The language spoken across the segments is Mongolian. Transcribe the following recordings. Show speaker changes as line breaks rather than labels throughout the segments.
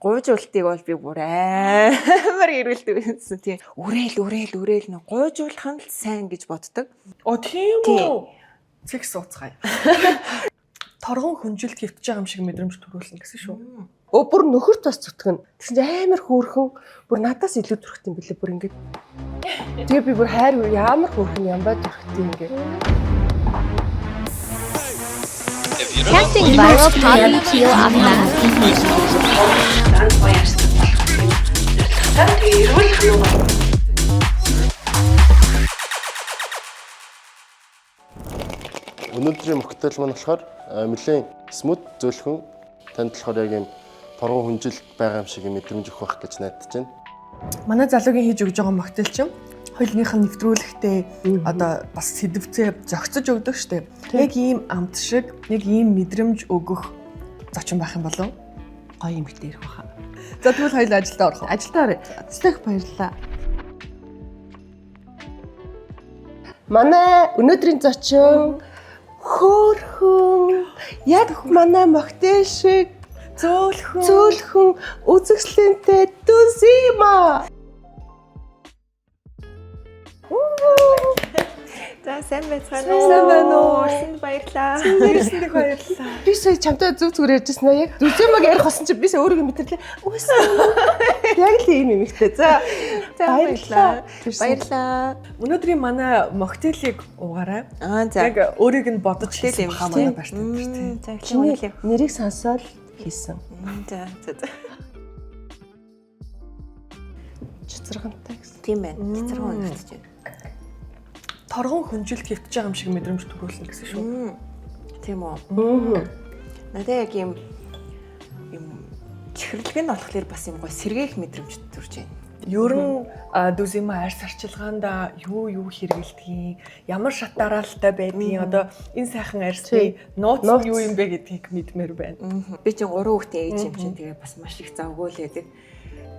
Гуйжуултыг бол би бүр амар эргэлдэг байсан тийм. Үрээл үрээл үрээл нэ гуйжуулах нь л сайн гэж боддог.
О тийм
Тийм.
үү. Цэг сууцгаая. Торгон хөнжилт хэвтэж байгаа юм шиг мэдрэмж төрүүлнэ гэсэн шүү.
Өө бүр нөхөрт бас зүтгэн. Тэгсэн чинь амар хөөрхөн бүр надаас илүү төрхт юм бэлээ бүр ингээд. Тэгээ би бүр хайр ямар хөөрхөн ямбай төрхт юм ингээд.
Testing viral poppy peel off mask.
Өнөөдрийн моктейл маань болохоор нэлээд смут зөөлхөн танд болохоор яг юм торгон хүнжилт байгаа юм шиг юм мэдрэмж өгөх байх гэж найдаж байна.
Манай залуугийн хийж өгж байгаа моктейл чинь хоёулынх нь нэвтрүүлэхтэй одоо бас сэдвцээ зохицож өгдөг штеп. Яг ийм амт шиг, яг ийм мэдрэмж өгөх зочин байх юм болов.
Гоё юм битээ ирэх баха.
За тэгвэл хоёул ажилдаа орох уу?
Ажилдаа орё. Тэслэх баярлалаа. Манай өнөөдрийн зочин хөөрхөн яг манай моктейл шиг
Зөөлхөн.
зөөлхөн үзэсгэлэнтэй Дүзима.
За сайн байцгаана уу?
Сайн байна уу?
Урсанд баярлалаа.
Ирсэнд их баярлалаа.
Би сая чамтай зүг зүгээр ярьжсэн аа яг Дүзимаг ярих болсон чи би сая өөрийгөө мэтэрлээ. Үгүй. Яг л ийм юм ихтэй. За
За
баярлалаа.
Баярлалаа.
Өнөөдрийн манай моктейлийг уугаарай.
Аа за.
Яг өөрийг нь бодож
Моктейл
хийсэн
юм
баха
шиг
манай
тийм.
бартендер тийм.
За эхлэе
Чиний
үнэлье.
нэрийг сонсоод хийсэн.
За за за.
Чицэргантай гэсэн.
Тийм байна. Цэцэрхэн үнэлж байна.
Торгон хөнжилт хэвтэж байгаа юм шиг мэдрэмж төрүүлнэ гэсэн шүү.
Тийм үү.
Аа.
Надад яг юм юм чихэрлэг нь болохоор бас юм гой сэргээх мэдрэмж төрж байна.
Ер нь Дүзима арьс арчилгаанда юу юу хэрэгэлдгийг, ямар шат дараалалтай байдгийг, одоо энэ сайхан арьсны нууц нь юу юм бэ гэдгийг мэдмээр байна.
Би чинь гурван хүүхдийн ээж юм чинь тэгээ бас маш их завгүй л байдаг.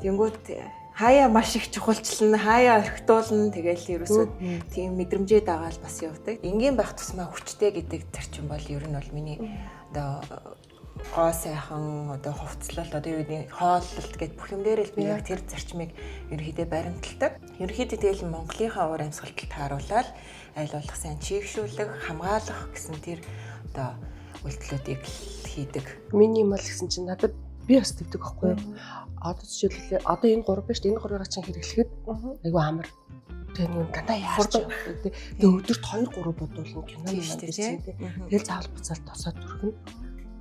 Тэнгүүт хаяа маш их чухалчлана, хаяа орхитуулна. Тэгээл ерөөсөө тийм мэдрэмжээ дагаал бас явдаг. Энгийн байх тусмаа хүчтэй гэдэг зарчим бол ер нь бол миний одоо гоо сайхан одоо хувцлалт одоо юу гэдэг хооллолт гэд бүх юм дээр л би яг тэр зарчмыг ерөнхийдөө баримталдаг. Ерөнхийдөө тэгэл Монголынхаа уур амьсгалд тааруулаад аль болох сайн чийгшүүлэх, хамгаалах гэсэн тэр одоо үйлдэлүүдийг л хийдэг.
Миний юм бол гэсэн чинь надад би бас төвдөг байхгүй юу? Одоо жишээлбэл одоо энэ гурав биш энэ гурвыг чинь хэрэглэхэд айгүй амар. Тэгээ нэг дандаа яарч явдаг тий. Тэгээ өдөрт 2 3 бодуулна кино
Тийм
юм
шүү
дээр
дээ,
чинь тий. Тэгэл заавал буцаал тосоод түрхэнэ.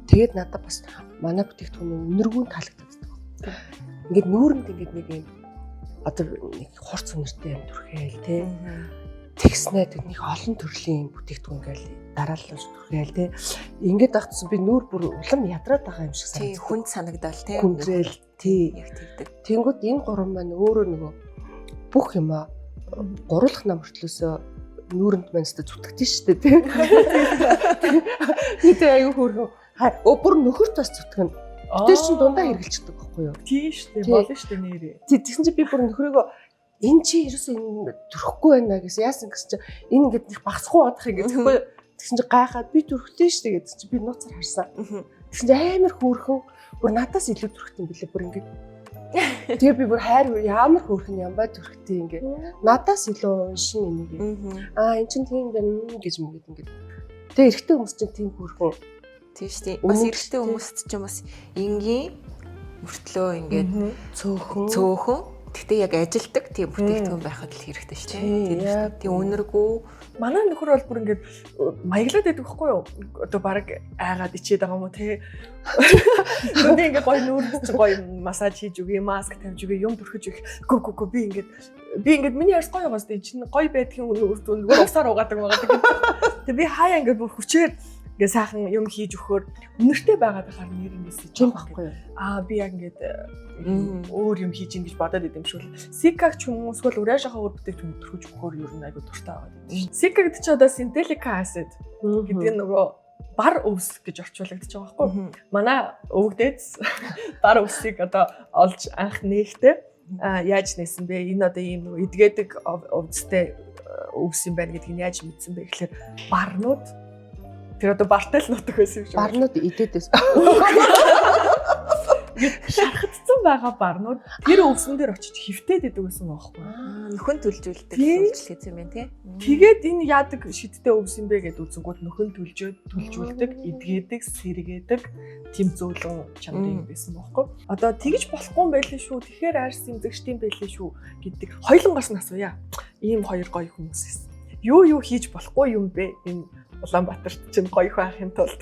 Тэгээд надад бас манай бүтээгдэхүүн үнэргүүн таалагддаг. Ингээд нүүрэнд ингээд нэг юм одоо нэг хурц үнэртэй юм түрхээл тий. Тэгснэ тэг нэг олон төрлийн бүтээгдэхүүн ингээл дараалал түрхээл тий. Ингээд агтсан би нүүр бүр улам ядраад байгаа юм шиг
Тий,
санагдав.
хүнд санагдаал тий.
Хүндрэл тий.
Яг тэгдэг.
Тэнгүүд энэ гурван маань өөрөө нөгөө бүх юма гуруулах нам мөртлөөсөө нүүрэнд маань өстө зүтгэдэж штэ тий. Би тэг аюу хөөрхөн. Хай өө бүр нөхөрт бас зүтгэн. Тэр чин дундаа хэргэлцдэг байхгүй юу?
Тийм шүү дээ,
Тий.
болно шүү дээ нэрээ.
Тий, тэгсэн чинь би бүр нөхрөөгөө энэ чи ерөөсөө энэ төрөхгүй байна гэсэн. Яасан гэсэн чи энэ ингээд нэг багсахгүй бодох юм гэсэн байхгүй юу? Тэгсэн чи гайхаад би төрөхтэй штэ гэсэн чи би нууцаар харсан. Тэгсэн чи амар хөөрхөн бүр надаас илүү төрөхт юм бэлээ бүр ингээд. Тэгээ би бүр хайр ямар хөөрхөн ямбай төрөхтэй ингээд. Надаас илүү уншин энийг. Аа эн чин тийм байна гэж мэгээд ингээд. Тэгээ эрэгтэй хүмүүс чинь тийм хөөрхөн.
Тийм шүү дээ. Бас
Үнэн
эрэгтэй
тий.
хүмүүст чинь бас энгийн мөртлөө ингээд
Цөөхөн.
цөөхөн. Гэхдээ яг ажилдаг тийм бүтээгдэхүүн байхад л хэрэгтэй шүү
Тий,
дээ. Тийм
яг.
Тийм үнэргүй.
Манай нөхөр бол бүр ингээд маяглаад байдаг байхгүй юу? Одоо баг айгаад ичээд байгаа юм уу те? Нүдээ ингээд гоё нүүрд чинь гоё массаж хийж өгье, маск тавьж өгье, юм түрхэж өгье. Гү гү гү би ингээд миний арьс гоё байгаас тийм чинь гоё байдгийн үр дүн зүгээр усаар угаадаг байгаа. Тэг би хаяа ингээд бүр хүчээр ингээд сайхан юм хийж өгөхөөр үнэртэй байгаад байхаар нэр ингээд
Тийм байхгүй юу?
Аа би яг ингээд өөр юм хийж ин гэж бодоод идэм шиг л. Сикаг ч юм уу эсвэл урайшаахаа өөр бүтээгдэхүүн төрхөж өгөхөөр ер нь айгу дуртай байгаа юм шиг. Сика гэдэг чи одоо синтелика acid гэдэг нь нөгөө бар өвс гэж орчуулагдаж байгаа байхгүй юу? Манай өвгдээц бар өвсийг одоо олж анх нээхдээ яаж нээсэн бэ? Энэ одоо ийм нөгөө эдгээдэг өвстэй өвс юм байна гэдгийг нь яаж мэдсэн бэ гэхлээр барнууд тэр одоо бартай л нутаг байсан юм шиг.
Барнууд идээд байсан.
Шархагдсан байгаа барнууд тэр өвсөн дээр очиж хөвтөөд идэг гэсэн байхгүй.
Нөхөн түлжүүлдэг үйлчлэг юм байна тий.
Тэгээд энэ яадаг шидтэй өвс юм бэ гэдээ үзэнгүүт нөхөн түлжөөд түлжүүлдэг, эдгээдэг, сэргээдэг тийм зөөлөн чанарын юм байсан байхгүй. Одоо тэгж болохгүй юм байлээ шүү. Тэгэхээр арьс эмзэгштэй юм байлээ шүү гэдэг хоёулангоос нь асууя. Ийм хоёр гоё хүмүүс байсан. Юу хийж болохгүй юм бэ? Энэ Улаанбаатарт чинь гоё байхын тулд.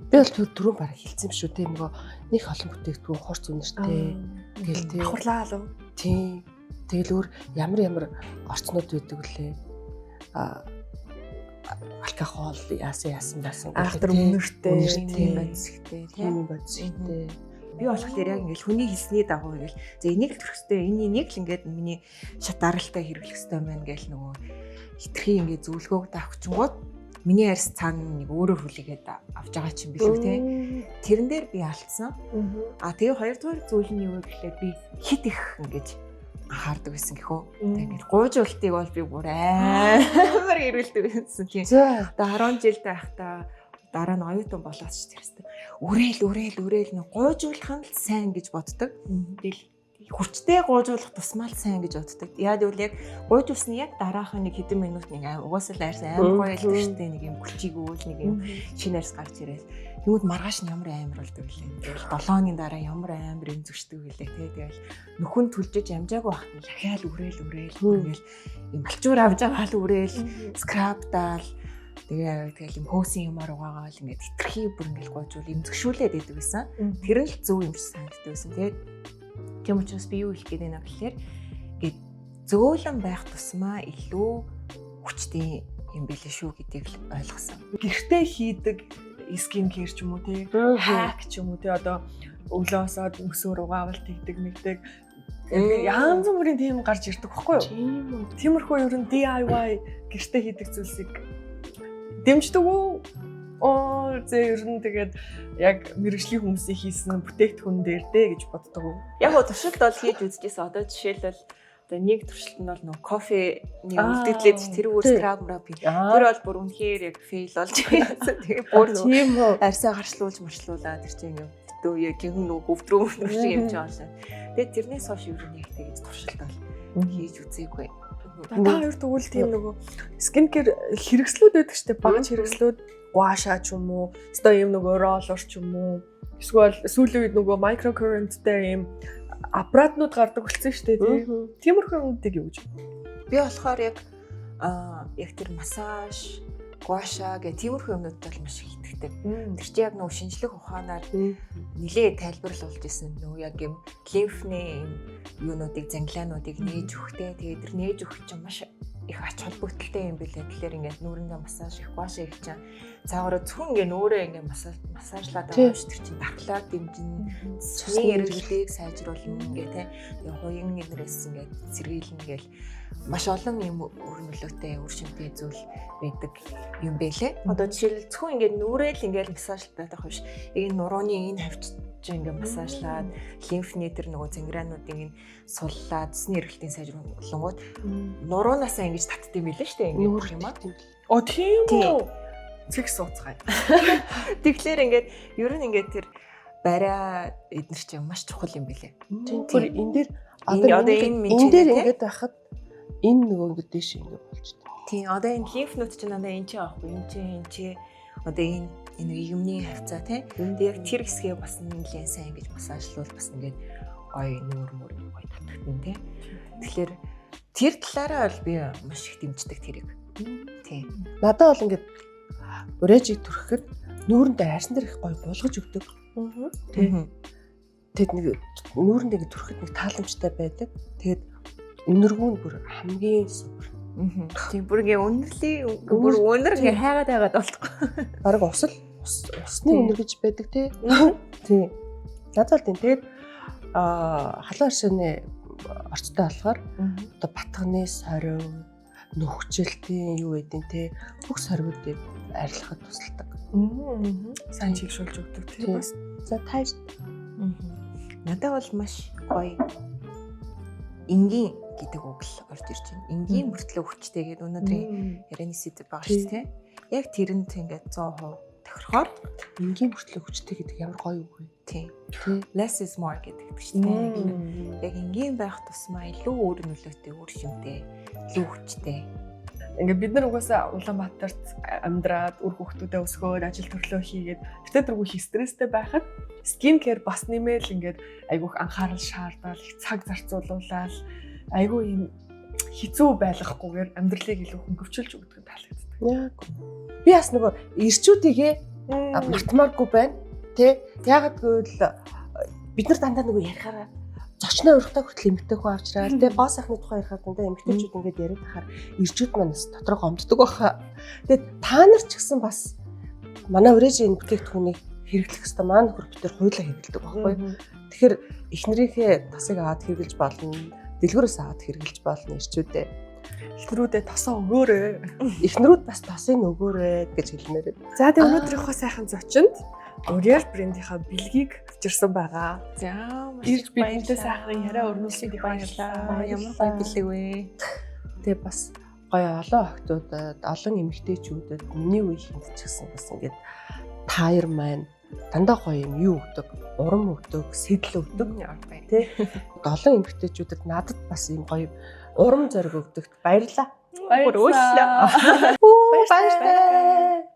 Би бол түрүүн бараг хэлсэн юм шүү те, нөгөө нэг олон бүтээгдэхүүн хурц үнэртэй гэл те.
Давхарлаа л.
Тийм. Тэгэл өөр ямар орцнууд байдаг лээ. Алкогол яасан басан.
Айхтар үнэртэй,
тийм бодисхтэй
тийм бодисхтэй.
Би болохоор яг ингээл хүний хэлсний дагуу ингээл за энийг л төрөх хэвээр, энийг л ингээд миний шат даралтай хэрэглэх хэвээр байна гээл нөгөө хитрхи ингээд зөвлөгөөг давхчингууд миний арьс цаана нэг өөрөөр хүлээгээд авч байгаа ч юм билүү те. Тэрэн дээр би алдсан. А тэгээ хоёрдугаар зүйл нь юу вэ гэхлээр би хит их ингэж анхаардаг байсан гэхүү. Тэг ингээд гуйжуултыг бол би бүр амар хэрэглэдэг байсан тийм. Одоо 10 жил байхдаа дараа нь оюутан болоод ч тэрстэй. Үрээл нэг гуйжуулах нь л сайн гэж боддог. Тэгэл хүчтэй гуйжуулах тусмаа л сайн гэж боддог. Яг үл яг гуйжуулсны яг дараахан нэг хэдэн минут нэг угаасаа л арьс амар гоё л тэртэй нэг юм хүчийг өөл нэг юм шинэ арьс гарч ирээл. Тэгмүүд маргааш нь ямар амар болдог вүлээ. Тэгэл 7 хоногийн дараа ямар амар эмзэгшдэг вүлээ те. Тэгэл нөхөн түлжиж амжаагүй байхад нь лахиал үрээл ингээл юм балчуур авч байгаа л үрээл скраб даал тэгэл юм хөөсөн юмар угаагаал ингээд хитрхи бүр ингээл гуйжуул эмзэгшүүлээд идэг байсан. Тэр нь л зөв юм шиг санагддаг байсан. Тэгээд тийм учраас би юу хэлэх гээд байна гэхлээр ингээд зөөлөн байх тусмаа илүү хүчтэй юм билээ шүү гэдгийг л ойлгосон.
Гэртээ хийдэг skin care ч юм уу те, hack ч юм уу те, одоо өглөөсөө мөсөөр угаавал тэгдэг мэгдэг янз бүрийн тийм гарч ирдэг байхгүй юу? Тиймэрхүү ер нь DIY гэртээ хийдэг зүйлсийг дэмждэг үү? Зэ ер нь тэгээд яг мэрэгжлийн хүмүүсийн хийсэн бүтээгдэхүүн дээр дээ гэж боддог уу?
Яг гоо туршилт бол хийж үзчихсэн. Одоо жишээлбэл одоо нэг туршилт нь бол нөгөө кофений үлдэгдлээд тэр өөр скраб мраб би. Тэр бол бүр үнэхээр яг fail болж байсан. Тэгээ бүр арьсаа гарчлуулж марчлуулаа тэр чинь юм битүү яг жинхэнэ нөгөө өвдрөө шиг юм чи болоо. Тэгээд тэрнээс хойш ер нь яг тэгэж туршилт бол хийж үзээгүй.
Та хоёр тэгвэл тийм нөгөө skin care хэрэгслүүд байдаг штэ, багаж хэрэгслүүд гуаша ч юм уу, өстой юм нөгөө roller ч юм уу, эсвэл сүүлийн үед нөгөө microcurrent-тэй юм аппаратнууд гардаг болсон штэ тий. Тиймэрхүү юмнуудыг юу гэж?
Би болохоор яг тэр массаж, гуаша гэх тиймэрхүү юмнуудад бол маш их итгэдэг. Тэр чинь яг нөгөө шинжлэх ухаанаар нэлээд тайлбарлуулж исэн. Нөгөө яг юм лимфний юм юунуудыг, зангилаануудыг нээж өгөхтэй. Тэгээд тэр нээж өгөх чинь маш их ач холбогдолтой юм билээ. Тэгэхээр ингээд нүүрэндээ массаж их, гуаша их чинь цаагаараа зөвхөн ингээд нүүрээ ингээд массажлаад байгаа юм шиг тэр чинь дархлааг дэмжин, цусны эргэлтийг сайжруулна ингээ те. Тэгээ хуян нэрээс ингээд сэргийлнэ гээл маш олон юм үр нөлөөтэй, үр шимтэй зүйл байдаг юм бэлээ. Одоо жишээлбэл зөвхөн ингээд нүүрээ л ингээд массажлаад байх биш. Яг энэ нурууны энэ хавч чинь ингээд массажлаад лимфний тэр нөгөө зангираануудыг нь суллаад цэсний эргэлтийн сайжруулангууд нуруунаасаа ингэж татд юм билээ шүү дээ. Ингээд юм аа.
Оо тийм үү. Цэг сууцгаая.
Тэгэхээр ингээд ер нь ингээд тэр бариа эднэр чинь маш чухал юм билээ.
Тийм. Бүр энэ дээр одоо энэ дээр ингээд байхад энэ нөгөө ингээд дээш ингээд болчтой.
Тийм. Одоо энэ лимфнүүд чинь одоо энэ чинь аахгүй, энэ чинь одоо энэ игэмний хавцаа тий. Тэгээд яг тэр хэсгээ бас нэлээд сайн ингэж массажлуул бас ингээд гоё нүүр мөр гоё татагтана тий. Тэгэхээр тэр талаараа бол би маш их дэмждэг тэрийг. Тийм.
Надад бол ингээд урайжийг түрхэхэд нүүрэндээ арьсан дээр их гоё булгаж өгдөг. Тийм. Тэгэд нэг нүүрэндээ ингээд түрхэхэд нэг тааламжтай байдаг. Тэгээд үнэргүү нь бүр хамгийн супер.
Тийм бүр ингээ үнэрлий бүр үнэр ингээ хайгаад байгаад болтгоо.
Бараг ус л усны үнэр гэж байдаг тий. Тийм. Надад бол тийм. Тэгээд халуун арьсны орцтой болохоор одоо батганы сорив, нөхцөлтийн юу гэдэг те бүх сорвуудыг арилгахад тусалдаг.
Сайн чигшүүлж өгдөг тий бас.
За тааш.
Надад бол маш гоё энгийн гэдэг үг л орж ирж байна. Энгийн мөртлөө хүчтэй гэдэг өнөөдрийн ярианы сэдэв байгаа шүү дээ. Яг тэрэнд ингээд 100% тохирохоор
Энгийн мөртлөө хүчтэй гэдэг ямар гоё үг вэ?
тийм
Тий.
Less is more гэдэг шүү дээ. Яг энгийн байх тусмаа илүү өөр нөлөөтэй, үр шимтэй, илүү хүчтэй.
Ингээд бид нар угаасаа Улаанбаатарт амьдраад үр хүүхдүүдээ өсгөөд ажил төрлөө хийгээд тэртээ тэргүй их стресстэй байхад skin care бас нэмээл ингээд айгүйх анхаарал шаардаад их цаг зарцуулуулаад айгүй юм хэцүү байлгахгүйгээр амьдралыг илүү хөнгөвчилж өгдөг нь таалагддаг.
Яг. Би бас нөгөө эрчүүдийгээ мартмааргүй байна. Тэ? Яагаад гэвэл бид нар дандаа нөгөө ярихаараа зочноо урихтаа хүртэл эмэгтэй хүн авчраад тэ, гоо сайхны тухай ярихаар дандаа эмэгтэйчүүд ингээд яриад тахаар эрчүүд маань бас дотроо гомддог баха. Тэгээд та нар ч гэсэн бас манай урэж энэ бүтээгдэхүүнийг хэрэглэх хэвээр, манай нөхөр бид нар хуйлаа хэрэглэдэг байхгүй юу? Тэгэхээр эхнэрийнхээ тосыг аваад хэрэглэж болно. Дэлгүүрээс аваад хэрэглэж болно эрчүүдээ.
Эхнэрүүдээ тосоо өгөөрэй.
Эхнэрүүд бас тосыг өгөөрэй гэж хэлмээр байна.
За, тэгээ өнөөдрийнхөө сайхан зочинд L'Oreal брендийнхаа бэлгийг авчирсан байгаа.
За, маш
Ирж
их
бидэнтэй
баярлалаа.
сайхан яриа өрнүүлсэн их баярлалаа.
Ямар гоё бэлэг вэ?
Тэгээ бас гоё олон охтуудад, олон эмэгтэйчүүдэд, миний үеийнхэнд ч гэсэн бас ингээд таяр маань дандаа гоё юм юу өгдөг, урам өгдөг, сэтэл өгдөг.
Тий.
Олон эмэгтэйчүүдэд надад бас юм гоё урам зориг өгдөгт баярлалаа.
Баярлалаа.
Баярлалаа. Баярлалаа.